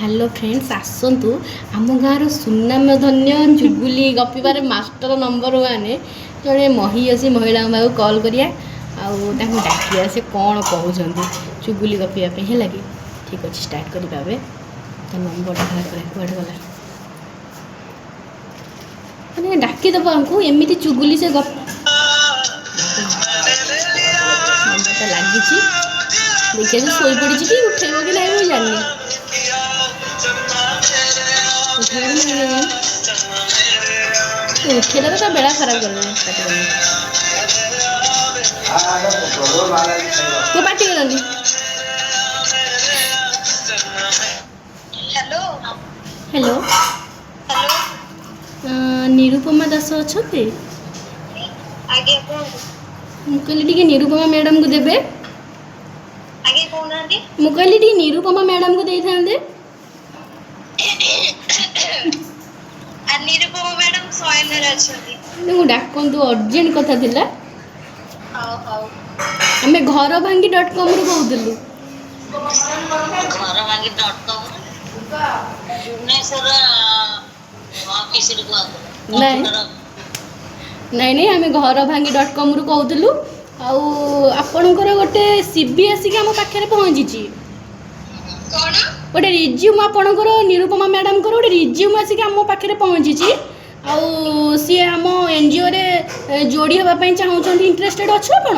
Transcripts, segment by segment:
Hello friends, ଆସନ୍ତୁ ଆମ ଗାଁର ସୁନାମଧନ୍ୟ ଚୁଗୁଲି ଗପିବାରେ ମାଷ୍ଟର ନମ୍ବର 1 ଜଣେ ମହିୟସୀ ମହିଳାଙ୍କ ପାଖକୁ କଲ୍ କରିବା ଆଉ ତାଙ୍କୁ ଡାକିବା, ସେ କ'ଣ କହୁଛନ୍ତି ଚୁଗୁଲି ଗପିବା ପାଇଁ। ହେଲା କି? ଠିକ୍ ଅଛି, ଷ୍ଟାର୍ଟ କରିବା ଏବେ। ତା ନମ୍ବରଟା ବାହାର କରିବା, କୁଆଡ଼େ ଗଲା? ମାନେ ଡାକିଦେବ ଆମକୁ, ଏମିତି ଚୁଗୁଲି ସେ ଗପ। ନମ୍ବରଟା ଲାଗିଛି, ଦେଖିବା ସେ ଶୋଇପଡ଼ିଛି କି ଉଠେଇବ କି ନାହିଁ ମୁଁ ଜାଣିନି। ଉଠେଇବ କି ନାହିଁ କେଜାଣି? ଉଠେଇଲେ ତ ତା ବେଳା ଖରାପ କରିଦେବେ। କାଟିଦେଲେ ତୁ ପାଟି କରନି। Hello. Hello. Hello. Nirupama Das ଅଛନ୍ତି? ଆଜ୍ଞା, କୁହନ୍ତୁ। ମୁଁ କହିଲି ଟିକେ ନିରୁପମା ମ୍ୟାଡ଼ାମକୁ ଦେବେ। ଆଜ୍ଞା, କହୁନାହାନ୍ତି। ମୁଁ କହିଲି ଟିକେ ନିରୁପମା ମ୍ୟାଡ଼ାମକୁ ଦେଇଥାନ୍ତେ। ଆ ନିରୁପମା ମ୍ୟାଡ଼ାମ ଶୟନରେ ଅଛନ୍ତି। ତାଙ୍କୁ ଡାକନ୍ତୁ, ଅର୍ଜେଣ୍ଟ କଥା ଥିଲା। ହଉ ହଉ। ଆମେ ଘର ଭାଙ୍ଗି ଡଟ୍ କମ୍ରୁ କହୁଥିଲୁ। ଘର ଭାଙ୍ଗି ଡଟ୍ କମ୍, ଭୁବନେଶ୍ୱର ଅଫିସରୁ କୁହନ୍ତୁ। ନାଇଁ। କମ୍ପ୍ୟୁଟର। ନାଇଁ ନାଇଁ, ଆମେ ଘର ଭାଙ୍ଗି ଡଟ୍ କମ୍ରୁ କହୁଥିଲୁ ଆଉ ଆପଣଙ୍କର ଗୋଟେ ସି ଭି ଆସିକି ଆମ ପାଖରେ ପହଞ୍ଚିଛି। କଣ? ଗୋଟେ ରିଜ୍ୟୁମ୍, ଆପଣଙ୍କର ନିରୁପମା ମ୍ୟାଡ଼ାମଙ୍କର ଗୋଟେ ରିଜ୍ୟୁମ୍ ଆସିକି ଆମ ପାଖରେ ପହଞ୍ଚିଛି ଆଉ ସିଏ ଆମ ଏନ୍ଜିଓରେ ଯୋଡ଼ି ହେବା ପାଇଁ ଚାହୁଁଛନ୍ତି। ଇଣ୍ଟରେଷ୍ଟେଡ଼ ଅଛ ଆପଣ?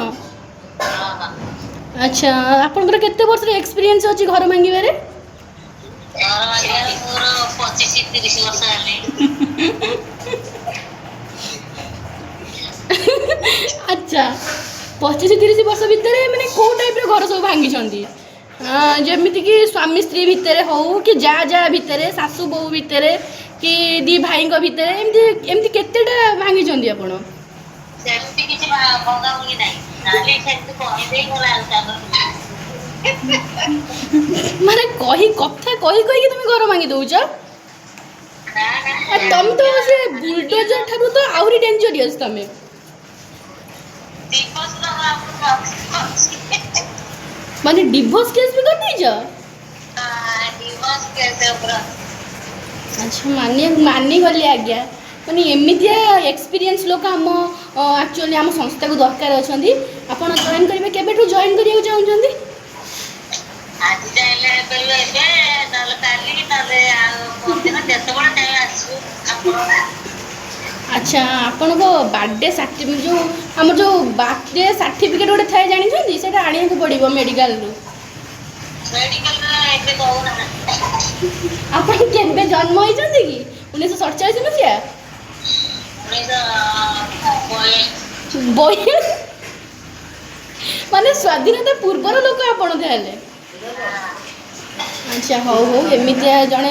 ହଁ ହଁ। ଆଚ୍ଛା, ଆପଣଙ୍କର କେତେ ବର୍ଷର ଏକ୍ସପିରିଏନ୍ସ ଅଛି ଘର ଭାଙ୍ଗିବାରେ? ଘର ଭାଙ୍ଗିବାରେ ମୋର 25-30 ବର୍ଷ ହେଲାଣି। ଆଚ୍ଛା, 25-30 ବର୍ଷ ଭିତରେ ମାନେ କେଉଁ ଟାଇପ୍ର ଘର ସବୁ ଭାଙ୍ଗିଛନ୍ତି? ଯେମିତିକି ସ୍ୱାମୀ ସ୍ତ୍ରୀ ଭିତରେ ହଉ କି ଯା ଯା ଭିତରେ, ଶାଶୁ ବୋହୂ ଭିତରେ କି ଦି ଭାଇଙ୍କ ଭିତରେ, ଏମିତି ଏମିତି କେତେଟା ଭାଙ୍ଗିଛନ୍ତି ଆପଣ? ସେମିତି କିଛି ଭଙ୍ଗା ଭଙ୍ଗି ନାହିଁ, ଖାଲି ସେମିତି କହିଦେଇ ଗଲା ଆଉ ତାପରେ ମାନେ କହି କଥା କହି କହିକି ତମେ ଘର ଭାଙ୍ଗି ଦଉଛ? ନା ନା। ଆ ତମେ ତ ସେ ବୁଲଡୋଜର ଠାରୁ ତ ଆହୁରି ଡେଞ୍ଜରିୟସ୍ ତମେ। ଦିବସ ଅଛି। ମାନେ ଡିଭୋର୍ସ କେସ୍ ବି କରିଦେଇଛ? ଡିଭୋର୍ସ କେସ୍ ଉପରେ ଅଛି। ଆଚ୍ଛା, ମାନିଗଲି ଆଜ୍ଞା। ମାନେ ଏମିତିଆ ଏକ୍ସପିରିଏନ୍ସ ଲୋକ ଆମ ଆକ୍ଚୁଆଲି ଆମ ସଂସ୍ଥାକୁ ଦରକାର ଅଛନ୍ତି। ଆପଣ ଜଏନ୍ କରିବେ? କେବେଠୁ ଜଏନ୍ କରିବାକୁ ଚାହୁଁଛନ୍ତି? ଆଜି ଚାହିଁଲେ ହେଇପାରିବ, ଏବେ ନହେଲେ କାଲି, ନହେଲେ ଆଉ ପରଦିନ, ଯେତେବେଳେ ଚାହିଁବେ ଆସିବେ ଆପଣ। ଆଚ୍ଛା, ଆପଣଙ୍କ ବାର୍ଥଡେ ସାର୍ଟି ଯେଉଁ ଆମର ଯେଉଁ ବାର୍ଥଡେ ସାର୍ଟିଫିକେଟ୍ ଗୋଟେ ଥାଏ, ଜାଣିଛନ୍ତି? ସେଇଟା ଆଣିବାକୁ ପଡ଼ିବ ମେଡ଼ିକାଲରୁ। ମେଡିକାଲରେ ଏବେ ଦଉନାହାନ୍ତି। ଆପଣ କେବେ ଜନ୍ମ ହେଇଛନ୍ତି କି? 1947 ମସିହା? 1942। ବହି ମାନେ ସ୍ୱାଧୀନତା ପୂର୍ବର ଲୋକ ଆପଣ ତାହେଲେ। ଆଚ୍ଛା, ହଉ ହଉ। ଏମିତିଆ ଜଣେ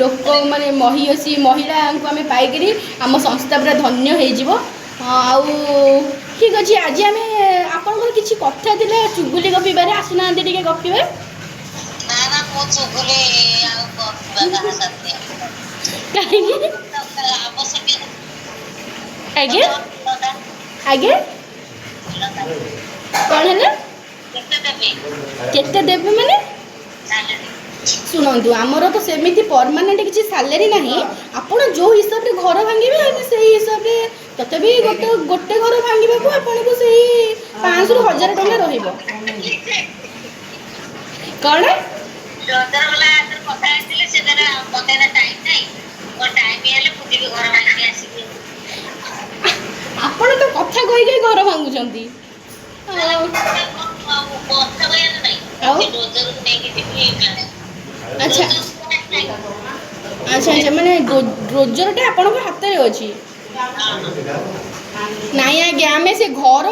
ଲୋକ ମାନେ ମହିୟସୀ ମହିଳାଙ୍କୁ ଆମେ ପାଇକରି ଆମ ସଂସ୍ଥା ପୁରା ଧନ୍ୟ ହେଇଯିବ। ଆଉ ଠିକ୍ ଅଛି, ଆଜି ଆମେ ଆପଣଙ୍କର କିଛି କଥା ଥିଲା ଚୁଗୁଲି ଗପିବାରେ, ଆସୁନାହାନ୍ତି ଟିକେ ଗପିବେ। ନା ନା, ମୁଁ ଚୁଗୁଲି ଆଉ ଗପିବା କାହା ସାଥିରେ କାହିଁକି? ଆବଶ୍ୟକ। ଆଜ୍ଞା? ଆଜ୍ଞା, କ'ଣ ହେଲା? କେତେ ଦେବେ? କେତେ ଦେବେ ମାନେ? ସାଲାରୀ। ଶୁଣନ୍ତୁ, ଆମର ତ ସେମିତି ପରମାନେଣ୍ଟ କିଛି ସାଲାରୀ ନାହିଁ। ଆପଣ ଯେଉଁ ହିସାବରେ ଘର ଭାଙ୍ଗିବେ ଆମେ ସେଇ ହିସାବରେ। ତଥାପି ଗୋଟେ ଗୋଟେ ଘର ଭାଙ୍ଗିବାକୁ ଆପଣଙ୍କୁ ସେଇ 500ରୁ 1000 ଟଙ୍କା ରହିବ। କ'ଣ? ଡୋଜର ବାଲା ଆଗରେ କଥା ହେଇଥିଲି, ସେ କହିଲେ ମତେ ଏଇନା ଟାଇମ୍ ନାହିଁ, ମୋ ଟାଇମ୍ ହେଲେ ମୁଁ ଯିବି ଘର ଭାଙ୍ଗିକି ଆସିବି। ଆପଣ ତ କଥା କହି କହି ଘର ଭାଙ୍ଗୁଛନ୍ତି। ଆଉ କଥା କହିବାର ନାହିଁ। ଆଉ? ସେ ଡୋଜରକୁ ନେଇକି ଯିବି। ଆଚ୍ଛା ଆଚ୍ଛା ଆଚ୍ଛା, ମାନେ ଡୋଜରଟା ଆପଣଙ୍କ ହାତରେ ଅଛି? ନାଇଁ ଆଜ୍ଞା, ଆମେ ସେ ଘର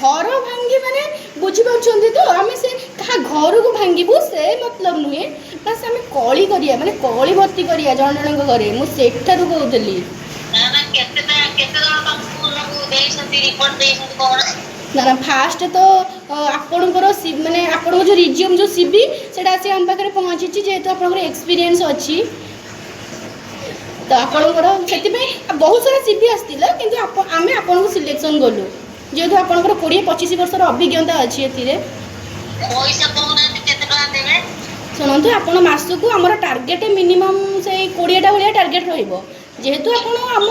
ଘର ଭାଙ୍ଗି ମାନେ ବୁଝିପାରୁଛନ୍ତି ତ, ଆମେ ସେ କାହା ଘରକୁ ଭାଙ୍ଗିବୁ ସେ ମତଲବ ନୁହେଁ। ବାସ୍ ଆମେ କଳି କରିବା, ମାନେ କଳି ଭର୍ତ୍ତି କରିବା ଜଣ ଜଣଙ୍କ ଘରେ, ମୁଁ ସେଠାରୁ କହୁଥିଲି। ନା ନା, କେତେ କେତେ ଜଣ ତମକୁ ଦେଇଛନ୍ତି, ରିପୋର୍ଟ ଦେଇଛନ୍ତି କଣ? ନା ନା, ଫାଷ୍ଟ ତ ଆପଣଙ୍କର ମାନେ ଆପଣଙ୍କ ଯେଉଁ ରିଜ୍ୟୁମ୍, ଯେଉଁ ସି ଭି, ସେଇଟା ଆସି ଆମ ପାଖରେ ପହଞ୍ଚିଛି। ଯେହେତୁ ଆପଣଙ୍କର ଏକ୍ସପିରିଏନ୍ସ ଅଛି ତ ଆପଣଙ୍କର ସେଥିପାଇଁ ବହୁତ ସାରା ସି ଭି ଆସିଥିଲା, କିନ୍ତୁ ଆମେ ଆପଣଙ୍କୁ ସିଲେକ୍ସନ୍ କଲୁ ଯେହେତୁ ଆପଣଙ୍କର 20-25 ବର୍ଷର ଅଭିଜ୍ଞତା ଅଛି ଏଥିରେ। ପଇସା କହୁନାହାନ୍ତି, କେତେ ଟଙ୍କା ଦେବେ? ଶୁଣନ୍ତୁ, ଆପଣ ମାସକୁ ଆମର ଟାର୍ଗେଟ୍ ମିନିମମ୍ ସେଇ 20ଟା ଭଳିଆ ଟାର୍ଗେଟ୍ ରହିବ। ଯେହେତୁ ଆପଣ ଆମ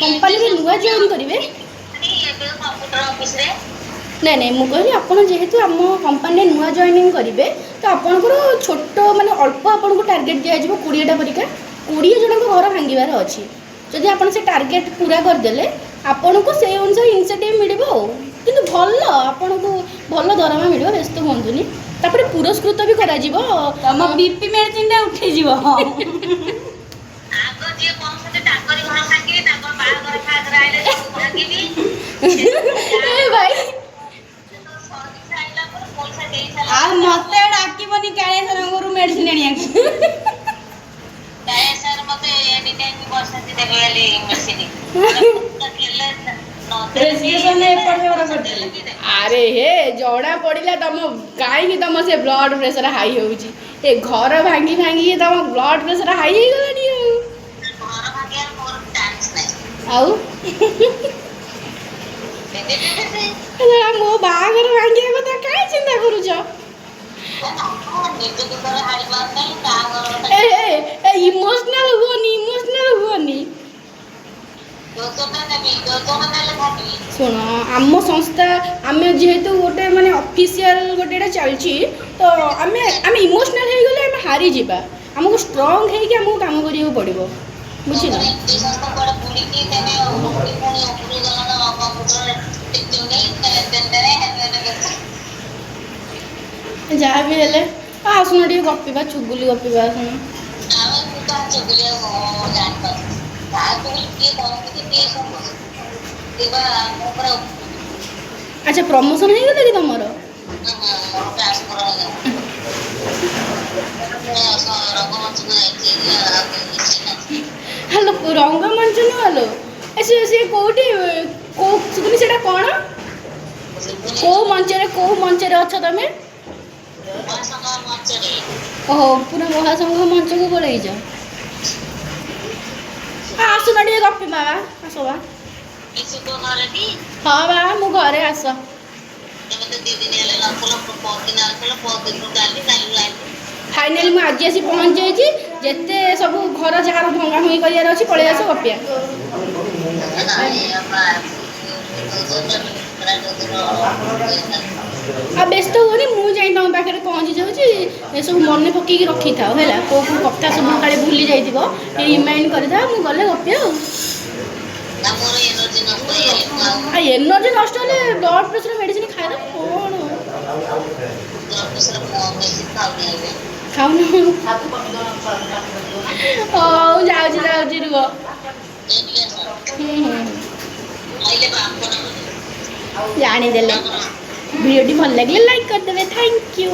କମ୍ପାନୀରେ ନୂଆ ଜଏନ୍ କରିବେ। ଏବେ କମ୍ପ୍ୟୁଟର ଅଫିସରେ। ନାଇଁ ନାଇଁ, ମୁଁ କହିଲି ଆପଣ ଯେହେତୁ ଆମ କମ୍ପାନୀରେ ନୂଆ ଜଏନିଂ କରିବେ, ତ ଆପଣଙ୍କର ଛୋଟ ମାନେ ଅଳ୍ପ ଆପଣଙ୍କୁ ଟାର୍ଗେଟ୍ ଦିଆଯିବ, 20ଟା ପରିକା, 20 ଜଣଙ୍କ ଘର ଭାଙ୍ଗିବାର ଅଛି। ଯଦି ଆପଣ ସେ ଟାର୍ଗେଟ୍ ପୁରା କରିଦେଲେ, ଆପଣଙ୍କୁ ସେଇ ଅନୁସାରେ ଇନସେଣ୍ଟିଭ୍ ମିଳିବ। ଆଉ କିନ୍ତୁ ଭଲ ଆପଣଙ୍କୁ ଭଲ ଦରମା ମିଳିବ, ବ୍ୟସ୍ତ ହୁଅନ୍ତୁନି। ତାପରେ ପୁରସ୍କୃତ ବି କରାଯିବ। ତମ ବିପି ମେଡିସିନ ଟା ଉଠିଯିବ। ଆଗ ଯିଏ କହୁଛନ୍ତି ତାଙ୍କରି ଘର ଭାଙ୍ଗିବି, ତାଙ୍କର ବାହାଘର ଫାହାଘର ଆଇଲେ ସବୁ ଭାଙ୍ଗିବି। ଏ ଭାଇ! ସରି ସାରିଲା ପରେ, ପଇସା ଦେଇ ସାରିଲା। ଆଉ ମତେ ଡାକିବନି କାଳିଆ ସାରଙ୍କ ଘରୁ ମେଡିସିନ ଆଣିବାକୁ। କାଳିଆ ସାର୍ ମତେ ଏନି ଟାଇମ୍ ବସନ୍ତି ଦେବେ ବୋଲି ମେସିନ୍ ଦେଲେ ନଦେଲେ ବି ପ୍ରେସକ୍ରିପସନ ଏପଟ ସେପଟ ପଇସା ଦେଲେ କରିଦେଲେ। ବି ଦେବେ। ଆରେ ହେ, ଜଣା ପଡ଼ିଲା ତମ କାହିଁକି ତମ ସେ ବ୍ଲଡ଼ ପ୍ରେସର ହାଇ ହେଉଛି। ଏ ଘର ଭାଙ୍ଗି ଭାଙ୍ଗିକି ତମ ବ୍ଲଡ଼ ପ୍ରେସର ହାଇ ହେଇଗଲାଣି ଆଉ। ଘର ଭାଙ୍ଗିବାର ମୋର ଚାନ୍ସ ନାହିଁ। ଆଉ ଦେବେ ଦେବେ ସେ। ଏ ମୋ ବାହାଘର ଭାଙ୍ଗିବା କଥା କାହିଁ ଚିନ୍ତା କରୁଛ? ନିଜକୁ ଘର ହାରି ପାରୁନାହିଁ, କାହା ଘର କଥା। ଏ ଏ ଏ, ଇମୋସନାଲ ହୁଅନି, ଇମୋସନାଲ ହୁଅନି। ଯୋଜନା ନେବି, ଯୋଜନା ନେଲେ ଭାଙ୍ଗିବି। ଶୁଣ, ଆମ ସଂସ୍ଥା ଆମେ ଯେହେତୁ ଗୋଟେ ମାନେ ଅଫିସିଆଲ ଗୋଟେ ଏଇଟା ଚାଲିଛି, ତ ଆମେ ଆମେ ଇମୋସନାଲ ହେଇଗଲେ ଆମେ ହାରିଯିବା। ଆମକୁ ଷ୍ଟ୍ରଙ୍ଗ ହେଇକି ଆମକୁ କାମ କରିବାକୁ ପଡ଼ିବ, ବୁଝିଲ? ତମର ଏମିତି ସଂସ୍ଥା କୁଆଡେ ବୁଡିକି ତମେ ଉଠି ପୁଣି ଉପରକୁ ଗଲ ନା କମ୍ପ୍ୟୁଟର ଟିଚୁନି ତେନେ ହେନେ। ଯାହା ବି ହେଲେ ଆସୁନ ଟିକେ ଗପିବା, ଚୁଗୁଲି ଗପିବା, ଆସୁନ। ଆମେ ମୁଁ କାହା ଚୁଗୁଲି ଆଉ ଜାଣିପାରୁନି। କାହା ଚୁଗୁଲି କିଏ କହୁଛନ୍ତି, କିଏ ଶୁଣୁଛି କିମ୍ବା ମୁଁ ପୁରା ଆଚ୍ଛା, ପ୍ରମୋସନ୍ ହେଇଗଲା କି ତମର? ମୋର ଟ୍ରାନ୍ସଫର ହେଇଗଲା। ମୁଁ ରଙ୍ଗମଞ୍ଚକୁ ଯାଇଛି ଆଉ କିଛି ନାହିଁ। ହ୍ୟାଲୋ, ରଙ୍ଗମଞ୍ଚ ନୁହଁ, ହ୍ୟାଲୋ, ଏ ସେ ସେ କୋଉଠି କୋଉ ଶୁଭୁନି, ସେଇଟା କ'ଣ? ଶୁଭୁନି। କୋଉ ମଞ୍ଚରେ ଅଛ ତମେ? ମହାସଂଘ ମଞ୍ଚରେ। ଓହୋ, ପୁରା ମହାସଂଘ ମଞ୍ଚକୁ ପଳେଇଛ। ଆସୁନ ଟିକେ ଗପିବା ବା, ଆସ ବା। କିଛି ତୋ ଘରେ ଟି? ହଁ ବା, ମୁଁ ଘରେ, ଆସ। ତମେ ତ 2 ଦିନ ହେଲା ନଥିଲ, ପରଦିନ ଆସିଲ, ପରଦିନରୁ କାଲି, କାଲିରୁ ଆଜି। ଫାଇନାଲି ମୁଁ ଆଜି ଆସି ପହଞ୍ଚି ଯାଇଛି। ଯେତେ ସବୁ ଘର ଯାହାର ଭଙ୍ଗା ଭଙ୍ଗି କରିବାର ଅଛି, ପଳେଇ ଆସ, ଗପିବା। ନାଇଁ ଅପା। ଆଉ ବ୍ୟସ୍ତ ହୁଅନି, ମୁଁ ଯାଇ ତମ ପାଖରେ ପହଞ୍ଚି ଯାଉଛି। ଏସବୁ ମନେ ପକେଇକି ରଖିଥାଅ, ହେଲା? କୋଉ କୋଉ କଥା ସବୁ କାଳେ ଭୁଲି ଯାଇଥିବ, ଟିକେ ରିମାଇଣ୍ଡ କରିଥାଅ। ମୁଁ ଗଲେ ଗପିବା ଆଉ। ନା, ମୋର ଏନର୍ଜି ନଷ୍ଟ ହେଇଗଲେ ମୁଁ ଆଉ ଆଉ ଏନର୍ଜି ନଷ୍ଟ ହେଲେ ବ୍ଲଡ଼ ପ୍ରେସର ମେଡ଼ିସିନ ଖାଇଦେବ, କ'ଣ? ବ୍ଲଡ ପ୍ରେସର ମେସିନ୍ ଖାଉନି ଏବେ। ଖାଉନ? ହଉ, ଯାଉଛି ଯାଉଛି, ରୁହ। ଏଇଠି ଆସ। ହୁଁ ହୁଁ ଆଇଲେ ବାପ। ଜାଣିଦେଲେ। ଭିଡ଼ିଓଟି ଭଲ ଲାଗିଲେ ଲାଇକ୍ କରିଦେବେ। Thank you.